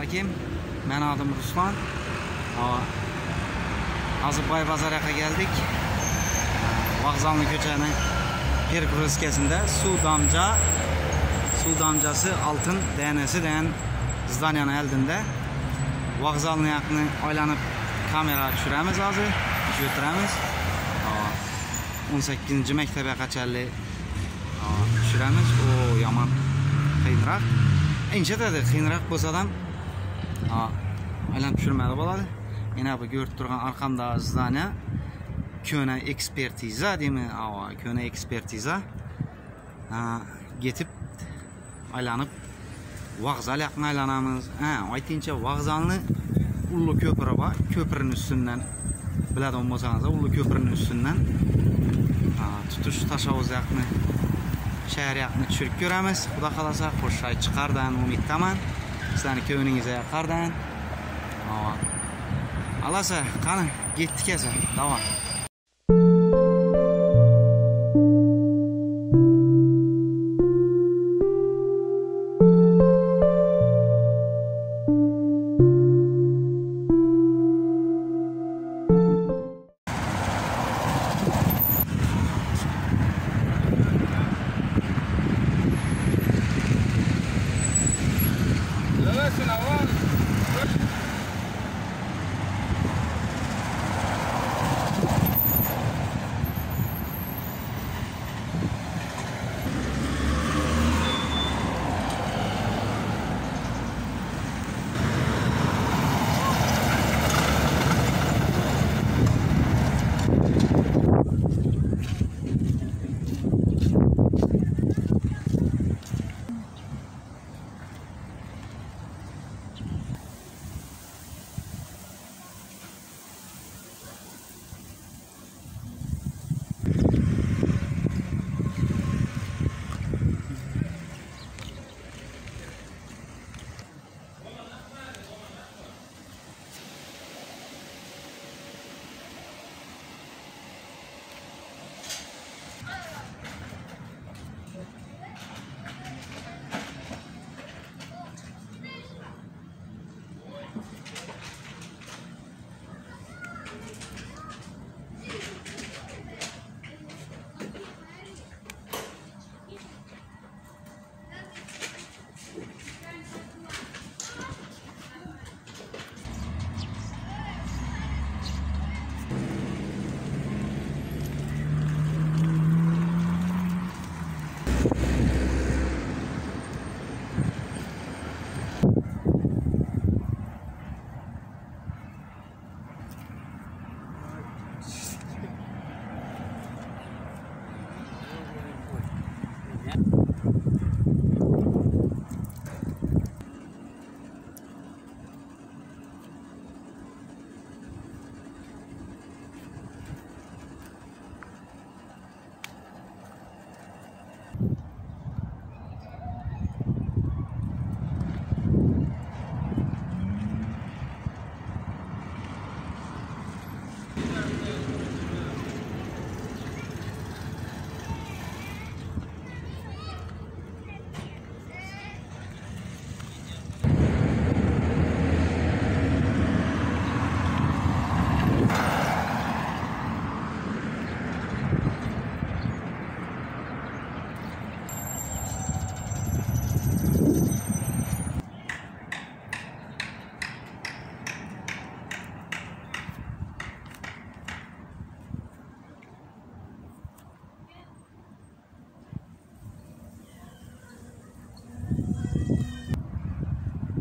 Her kim. Men adım Ruslan. Hazır Baybazar yaka geldik. Vokzalny köçäniň perkroskesinde suw damja suw damjasy altyn dänesi diýen zdaniýanyň eldinde wokzalny ýakyny aýlanyp kamera düşüremiz hazır. Düşüremiz. 18-nji mekdebe çenli düşüremiz. O ýaman kynrak. Inçe de kynrak bolsa-da aýlanyp düşürmeli bolady. Ine bu görüp durgan arkamda zdaniýa köne ekspertiza diýme, awa, köne ekspertiza. Getip aýlanyp wokzal ýakyn aýlanamyz. Hä, aýtynça wokzalny uly köpri bar. Köprüniň üstünden bileden bolsaňyz, uly köprüniň üstünden tutuş Taşawuz ýakny şäher ýakny düşürip göremiz. Huda halasa hoşaý çykardan umytdaman. Sizlerini köwnüňize ýakardan. Alasa, gany, getdik ese, dawa.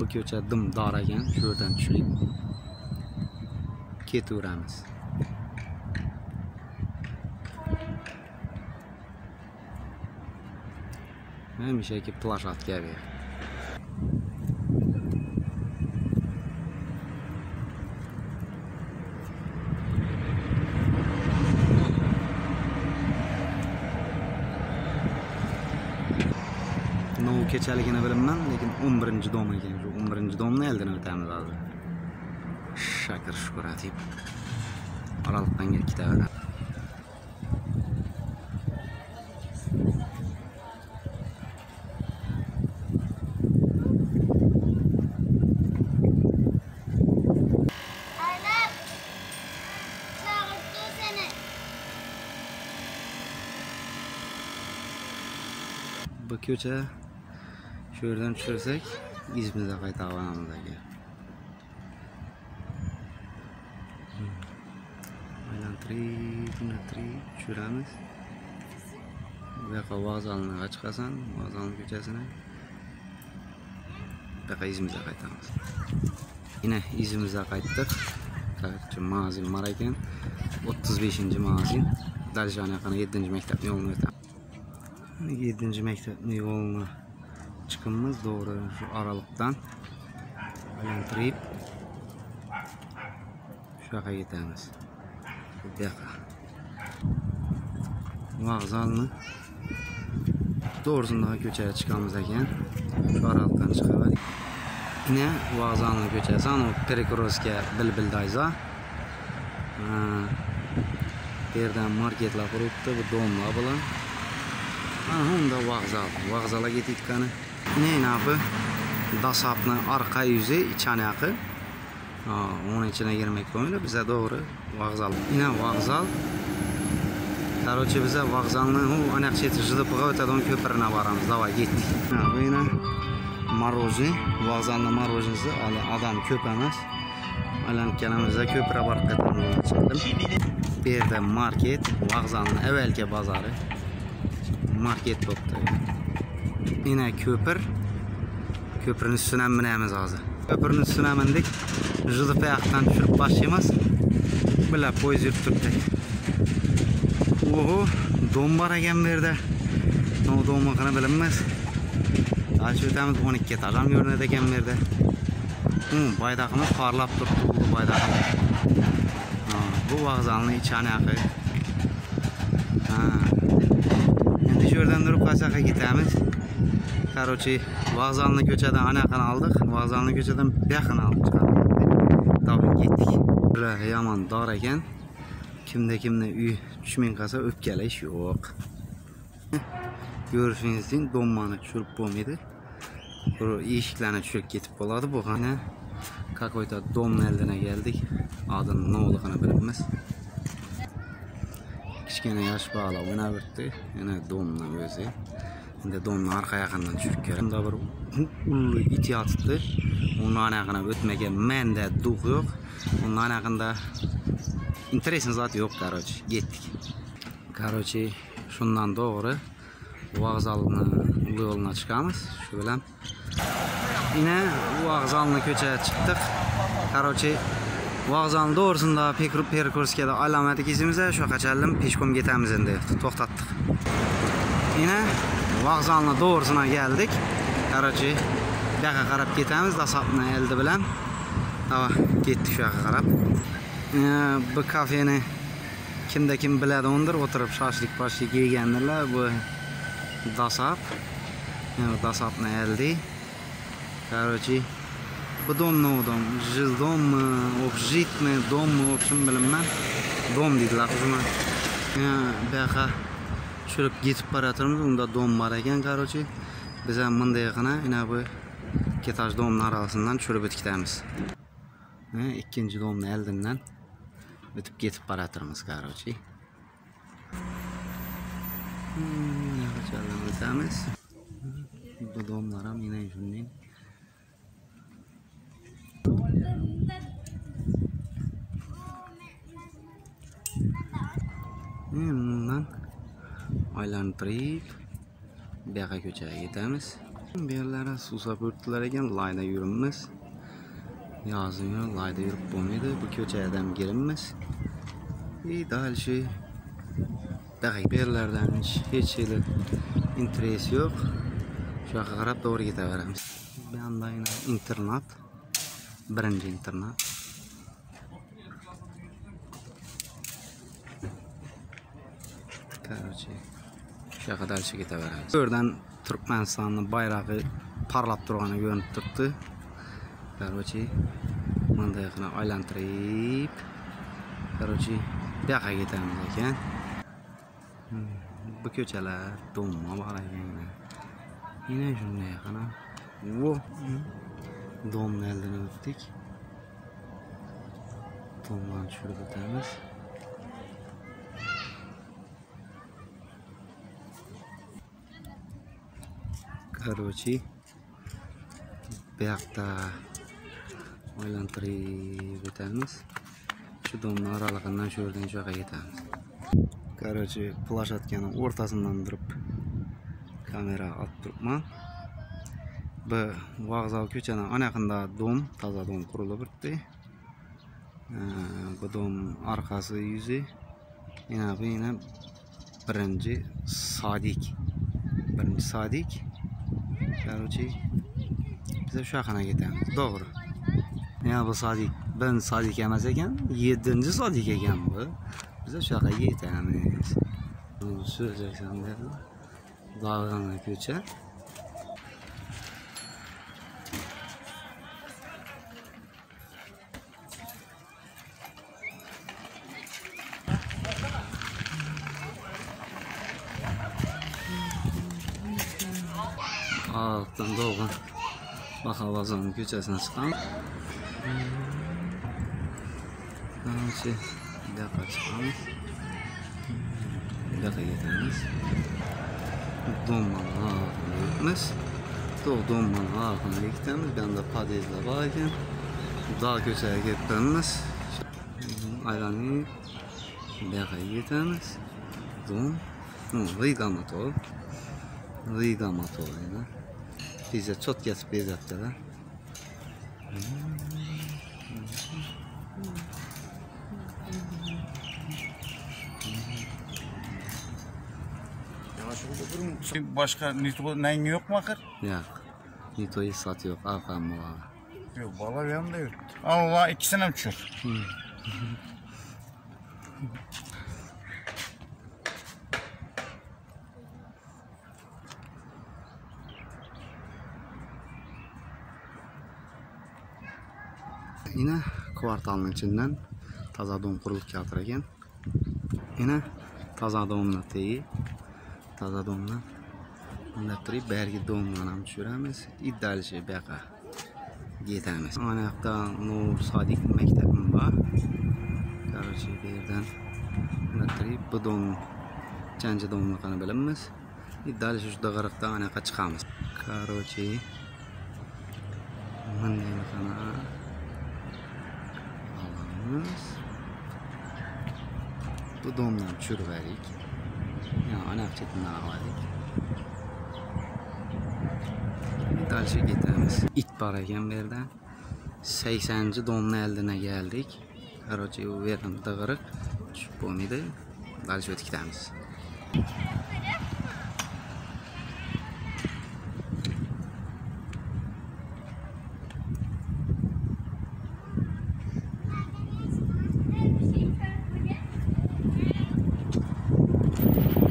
Bu ko'cha dim dor ekan, shu yerdan tushib ketaveramiz. Hamishaki plashatka bu yer. Nov kechaligini bilmayman, lekin 11-dom ekan. Shu 11-domni eldan o'tamiz hozir. Shakir shukur deb oraliqdan ketaveramiz. Bu köçe şu ýerden düşürsek izimize gaýtabanamyz eken. Aýlandyryp, aýlandyryp düşüremiz. Bu ýaka wokzalyna çykasan, wokzalyň köçesine. Bu ýaka izimize gaýtamyz. Ine izimize gaýtdyk. Kaçı magazin bar eken. 35-nji magazin. Dalžan ýakana 7-nji mekdepniň ýoluna öten. 7-nji mekdepniň ýoluna çykymyz dogry şu aralykdan aýlandyryp şu ýaka ýetemiz. Bu ýaka. Wokzalny dogrusynda köçä çykamyz eken. Şu aralykdan çykaberdik. Ine wokzalnyň köçesi, anu Perekroskiýa Bilbil daýza. Bu ýerden marketler gurupdy, bu domlar bular. Aha, onda wokzal. Wokzala gitdik gany. Ine ina bu Dasapnyň arka ýüzi, içanýaky. Onuň içine girmek bolmaýar, bize dogry wokzal. Ine wokzal. Karoçe bize wokzalnyň hu anak çeti JDP-ga öteden köprüne baramyz. Daway gitdik. Ha, bu ine marojny, wokzalnyň marojnysy, ali adam köp emas. Aýlanyp gelemizde köprä baryp ketemiz çekdim. Bu ýerde market, wokzalnyň ewelki bazary. Market bolupdy. Ine köpür. Köprüniň üstüne münemiz hozir. Köprüniň üstüne mündik. JDP ýakdan düşürip başlaýmyz. Bile poýez ýürüp durupdy. Oho, dom bar eken bu ýerde. No domykyny bilinmez. Daş ötemiz 12 etajam görünedi eken bu ýerde. Hı, baýdakymyz parlap durupdy uly baýdakymyz. Bu wokzalyň içanäki. Ha. Endi şu ýerden durup gaçaka gitemiz. Karoçi, wokzalny köçeden anakany aldyk. Wokzalny köçeden bähini alyp çykardyk. Tabi gitdik. Bile ýaman dar eken. Kimde kimde üý düşmeýin kalsa öpkeleş ýok. Görüşüňizden dommany düşürip bolmaýdy. Bu işiklerini düşürip ketip bolady bu hany. Kakoyta dom eldine geldik. Adyny ne oldugyny bilinmez. Kiçkene ýaş bala oýnap ötdi. Ýene domdan özi. Indi domdan arka ýakyndan düşürip geldi. Bunda bir uly it ýatypdy. Ondan ýakyna ötmege mende duh ýok. Ondan ýakynda interesny zat ýok, karoç. Getdik. Karoçi, şundan dogry wokzalyna uly ýoluna çykamyz şu bilen. Ine wokzalyna köçä çykdyk. Karoçi, wokzalyň dogrusynda Perekurskiýada aýlanmadyk izimize, şu kaçalym peşkom getemiz indi. Togtatdyk. Ine wokzalyna dogrusyna geldik. Karoçi, bähe garap getemiz dasapny elde bilen. Awa, getdik şu ýaka garap. Ine bu kafeni Kimde kim biledi ondur oturyp şaşlik paşlik ýegendirler bu dasap. Ýa dasapny eldi. Karoçi bu dom no dom, jil dommy, obžitmy, dommy obşim bilinmän. Dom diýdiler şuňa. Ýa bäha çürüp gitip baratyrmyz unda dom bar eken karoçi. Bizem mundaýgyna ine bu ketaž domyň arasyndan çürüp ötüp He, ikinji domny eldinden ötüp getip baratyrmyz karoçi. Hmm, ötemiz. Bu domlaram yine şundan. Mundan aylantirib bu yoqqa ko'chaga ketamiz. Bu yerlari suv o'tdilar ekan, layda yuribmiz. Yozini layda yurib bo'lmaydi. Bu ko'chadan girinmiz. И дальше bu yerlardan hech hech interes yo'q. Shu yoqqa qarab to'g'ri ketaveramiz. Bu yoqda internat, birinchi internat. Короче, shu yoqqa дальше ketaveramiz. Bu yerdan Turkmenistanning bayrog'i parlab turgani ko'rinib turibdi. Короче, bunday qilib aylantirib, короче, bu yoqqa ketamiz ekan. Bu ko'chalar domma bor ekan. Yine shunday qana. Vo, domni oldini o'tdik. Domdan tushirib o'tamiz. Karoçi bu ýakda aýlandyryp ötämiz. Şu domny aralygyndan şu ýerden şu ýaka ýetemiz. Karoçi plaşatkanyň ortasyndan durup kamera alyp durupman. Bu wokzal köçäniň anakynda dom, taza dom gurulypdy. Bu dom arkasy ýüzi ýene bu ýene birinji sadik. Birinji sadik. Karoçi bize şu ýakana gidemiz. Dogry. Ýa bu sadik, birinji sadik emas ekan, yedinji sadik ekan bu. Bize şu ýaka ýetemiz. Söz berdi. Dagana köçe. Altdan dogry Baha bazaryň köçesine çykan. Şu ýaka çykamyz. Ýaka ýetemiz. Domman agymyz. Dog domman agyna gitemiz. Bir anda podýezdler bar eken. Dağ köçeye gitemiz. Aýlanyp bu ýetemiz. Dom. Riga motor. Riga motor ýene. Bize çot kesip bezepdiler. Başka nito neyin yok mu akır? Yok. Nito'yu satıyor. Arkam var. Yok valla benim de yok. Allah ikisini hem uçur. Yine kvartalın içinden taza dom qurulup kelatir ekan. Yine taza domni tegi. Taza domdan unda turib bergi domdan ham tushiramiz. И дальше bu yoqqa ketamiz. Mana yoqda Nur Sodiq maktabim bor. Короче, bu yerdan unda turib bu dom chancha domliqini bilamiz. И дальше shu dag'iriqdan ana yoqqa chiqamiz. Короче, bunday olamiz. Bu domdan tushirib berdik. Ya ana chetidan oldik. Дальше ketamiz. It bor ekan bu yerda. 80 domni oldina keldik. Короче, u yerdan dag'iriq tushib bo'lmaydi. Дальше o'tib ketamiz.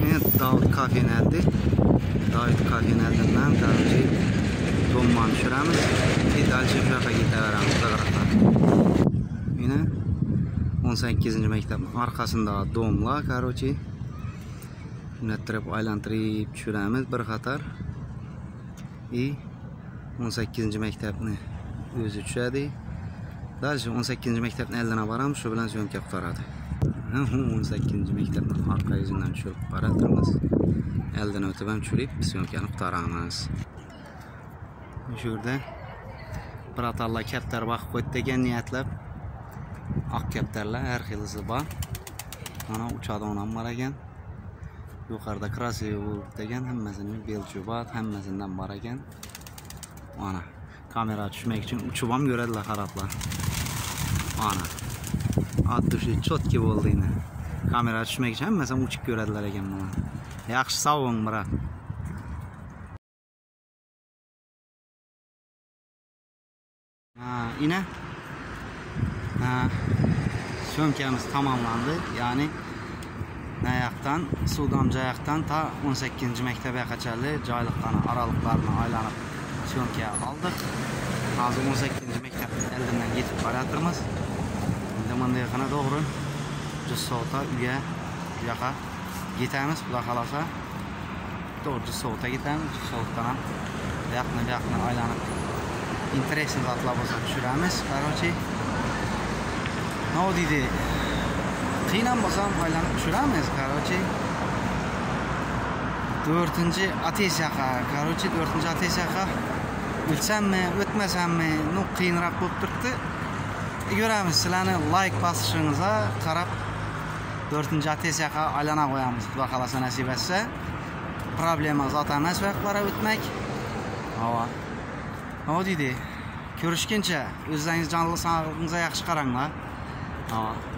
Yine Davud kafenin əldi. Davud kafenin əldindən короче domman tushiramiz. И дальше shu yoqqa ketaveramiz dag'iriqdan. Yine 18 maktabning orqasida domlar, короче. Shunday turib aylantirib tushiramiz bir qator. И 18 maktabni o'zi tushadi. Дальше 18 maktabni oldina boramiz, shu bilan syomka qutqaradi. 18 maktabning orqa yuzidan tushirib boratirmiz. Oldina o'tib ham tushirib syomkani qutqaramiz. Shu yerda bratallar kaptar boqib qo'ydi degan niyatlab. Oq kaptarlar har xilisi bor. Mana uchadigan ham bor ekan. Yuqorida krasiy degan hammasini belchubat hammasidan bor ekan. Mana kamera tushmak uchun uchib ham ko'radilar xaroblar. Mana от души чётки bo'ldi endi. Kamera tushmak uchun hammasi ham uchib ko'radilar ekan buni. Yaxshi sog' bo'ling, brat. Ha, ine. Ha, syomkamiz tamomlandi. Ya'ni Nayaqdan, Suvdamca yoqdan ta 18 maktabga qachonli joyliqlarni, oraliqlarni aylanib syomka oldik. Hozir 18 maktab oldindan yetib boratirmiz. Endi bunday qilib to'g'ri Jussovta uyga bu yoqqa yetamiz, xudo xolasa. To'g'ri Jussovta ketamiz. Jussovtadan ham bu yoqni, bu yoqni aylanib interesli zotlar bo'lsa tushiramiz. Короче, nima deydi? Qiyin ham bo'lsa ham aylanib tushiramiz, короче. Dördünji ateş ýaka, karoçi dördünji ateş ýaka ötsemmi, ötmesemmi, nu kynrak bolup durupdy. Göremiz, sizlerni laýk basyşyňyza garap dördünji ateş ýaka aýlana goýamyz, Huda halasa nesip etse. Problema zat emes bu ýaklara ötmek. Hawa. Hawa diýdi. Görüşginçe özleriňiz janly saglygyňyza ýagşy garaňlar. Hawa.